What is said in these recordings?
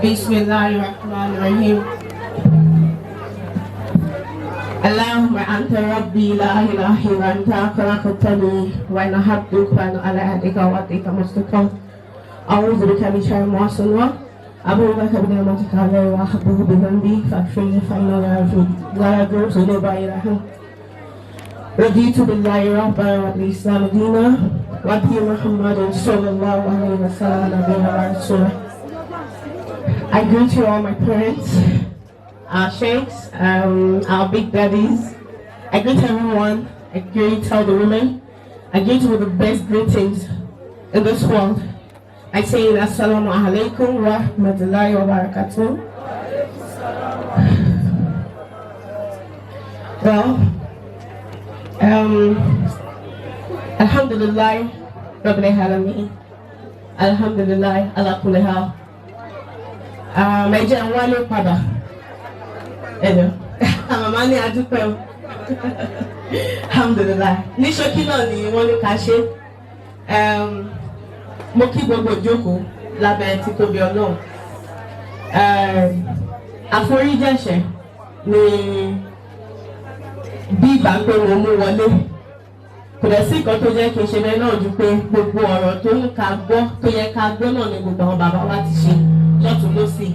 بسم الله الرحمن الرحيم. اللهم أنت ربي لا إله إلا أنت، خلقتني وأنا عبدك، وأنا على عهدك ووعدك ما استطعت. أعوذ بك من شر ما صنعت، أبوء لك بنعمتك علي وأبوء بذنبي، فاغفر لي فإنه لا يغفر الذنوب إلا أنت. رضيت بالله ربا وبالإسلام دينا وبمحمد صلى الله عليه وسلم نبيا ورسولا. I greet you all, my parents, our sheikhs, our big daddies. I greet everyone. I greet all the women. I greet you with the best greetings in this world. I say السلام عليكم ورحمة الله وبركاته. Well, الحمد لله رب العالمين. الحمد لله على كل حال. Ẹ jẹ́ n wálé padà. Ẹ̀jọ̀, màmá ní adúpẹ́ o. الحمد لله. Ní ṣókí náà ni wọ́n ní ká ṣe. Mo kí gbogbo ìjókòó lábẹ́ títóbi Ọlọ́run. Àforíjẹ̀ṣẹ̀ ni bí ìgbà pé mo mú wọlé. Kò dẹ̀ sí nǹkan tó jẹ́ kí n ṣe bẹ́ẹ̀ náà ju pé gbogbo ọ̀rọ̀ tó ń ka gbọ́, tó yẹ ká gbọ́ náà ni gbogbo àwọn bàbá wa ti ṣe lọ́tún lọ́sì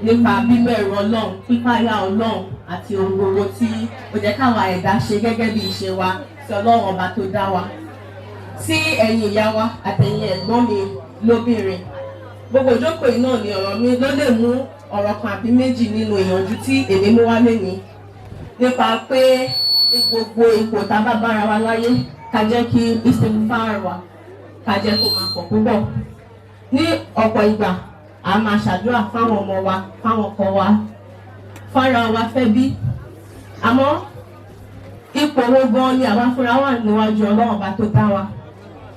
nípa bíbẹ̀rù Ọlọ́run, pípáyà Ọlọ́run àti ohun gbogbo tí ó jẹ́ káwa ẹ̀dá ṣe gẹ́gẹ́ bí ìṣe wa sí Ọlọ́run ọba tó dá wa. Sí ẹ̀yin ìyá wa àtẹ̀yin ẹ̀gbọ́n mi lóbìnrin, gbogbo ìjókòó yìí náà ni ọ̀rọ̀ mi ló lè mú ọ̀rọ̀ kan àbí méjì nínú ìyànjú tí èmi mú wá lénìí nípa pé ní gbogbo ipò tá a bá bára wa láyé, ká jẹ́ kí istighfar wa, ká jẹ́ kó máa pọ̀ púpọ̀. Ní ọ̀pọ̀ ìgbà, a máa ṣàdúrà fáwọn ọmọ wa, fáwọn ọkọ wa, fára wa, fẹ́ bí. Àmọ́ ipò wo gan ni àwa fúnra wà níwájú Ọlọ́run ọba tó dá wa?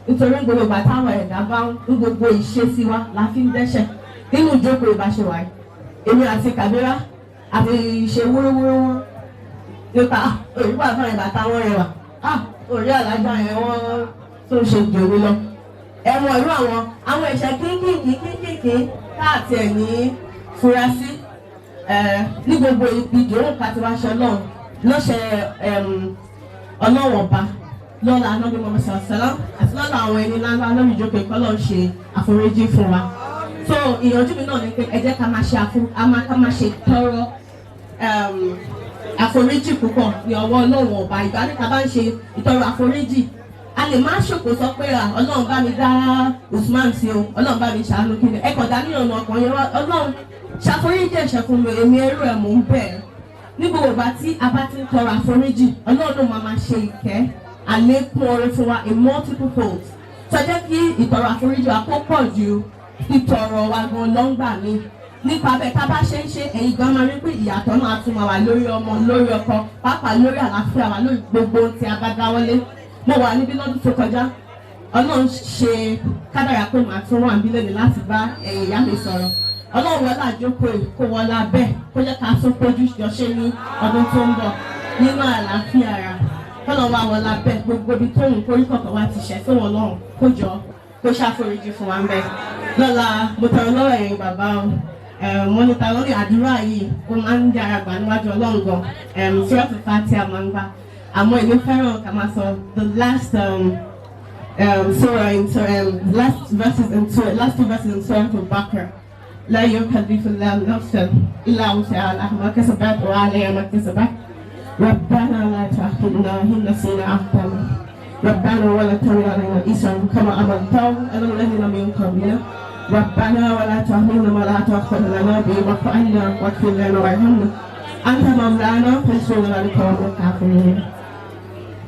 Nítorí gbogbo ìgbà táwọn ẹ̀dá bá ń gbogbo ìṣesí wa la fi ń dẹ́ṣẹ̀. Nínú ìjókòó ìbáṣe wa yìí, èmi àti Kàbírà àti ṣe wúrúwúrú nípa òrí bàbá yẹn, bàtà wọn rẹwà, òrí àlájá yẹn, wọ́n tún ṣe jòwó lọ. Ẹ̀wọ̀n irú àwọn ẹ̀ṣẹ̀ kínkìnkín kínkìnkín káàtì ẹ̀ ní fura sí ní gbogbo ibi ìdòwò ká ti wá ṣe Ọlọ́run lọ́sẹ̀, Ọlọ́wọ̀n ọba lọ́la anábì Muhammad sàlám àti lọ́la àwọn ẹni ńláńlá lórí ìjókòó ìkọ́lọ́ ń ṣe àforíjì fún wa. So ìyànjú mi náà ni pé ẹ jẹ́ ká máa ṣe ká máa ṣe tọrọ àforíjì púpọ̀ ní ọwọ́ Ọlọ́run ọba. Ìgbà níta bá ń ṣe ìtọrọ àforíjì, a lè má ṣòkò sọ pé Ọlọ́run bá mi dá Usman sí o, Ọlọ́run bá mi ṣàánú kí ni. Ẹ kàn dá ní ọ̀nà ọkàn yẹn, Ọlọ́run, ṣàforíjì ẹ̀ṣẹ̀ fún mi, èmi ẹrú ẹ̀ mò ń bẹ̀ ẹ́. Ní gbogbo ìgbà tí a bá ti ń tọrọ àforíjì, Ọlọ́run ló máa ṣe ìkẹ́, àlékún oore fún wa in multiple folds. Sọ jẹ́ kí ìtọrọ àforíjì wa kó pọ̀ ju títọrọ wa gan lọ́ngbà mi. Nípa bẹ́ẹ̀, tá a bá ṣe ń ṣe, ẹ̀yin gan máa rí pé ìyàtọ̀ náà tún máa wà lórí ọmọ, lórí ọkọ, pàápàá lórí àlàáfíà wa, lórí gbogbo ohun tí a bá dáwọ́lé. Mo wà níbí lọ́dún tó kọjá. Ọlọ́run ṣe kádàrá pé màá tún wà níbí lónìí láti bá ẹ̀yin ìyá mi sọ̀rọ̀. Ọlọ́run wọlé àjókòó yìí, kó wọlé abẹ́, kó jẹ́ ká tún péjú jọ ṣe ní ọdún tó ń bọ̀ nínú àlàáfíà ara. Kọ́lọ́ wa wọlé abẹ́, gbogbo ibi tó ń kórí kọ̀ọ̀kan wá ti ṣẹ̀ tó wọn lọ́rùn, kó jọ kó ṣàforíjì fún wa ń bẹ̀. Lọ́la, mo tọrọ lọ́wọ́ ẹ̀yin bàbá o, mo ní ta lórí àdúrà yìí, ó máa ń dára gbà níwájú Ọlọ́run gan. Suratul Fatiha máa ń gbà, àmọ́ èmi fẹ́ràn ká máa sọ the last surah in last verses in surah, last two verses in Surah Al-Baqarah. لا يكلف الله نفسا إلا وسعها، لها ما كسبت وعليها ما اكتسبت. ربنا لا تؤاخذنا إن نسينا أو أخطأنا. ربنا ولا تحمل علينا إصرا كما حملته على الذين من قبلنا. ربنا ولا تحملنا ما لا طاقة لنا به، واعف عنا واغفر لنا وارحمنا، أنت مولانا، فانصرنا على القوم الكافرين.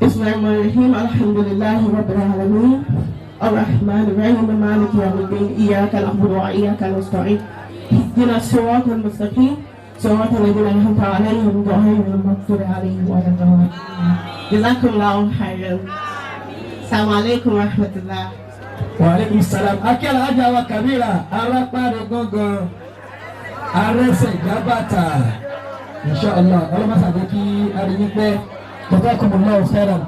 بسم الله الرحمن الرحيم. الحمد لله رب العالمين، الرحمن الرحيم، مالك يوم الدين، إياك نعبد وإياك نستعين، اهدنا الصراط المستقيم، صراط الذين أنعمت عليهم غير المغضوب عليهم ولا الضالين. جزاكم الله خيرا. السلام عليكم ورحمة الله. وعليكم السلام. Akí Alhaja wa Kabira arápáre gángan arẹsẹ̀ jábàtà. إن شاء الله, ọlọ́mọsà jẹ́ kí aríyín pẹ́. جزاكم الله خيرا.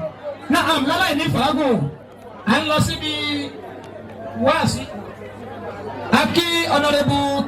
نعم, láláì ní fàágùn, à ń lọ síbi wáàsí. Akí Honourable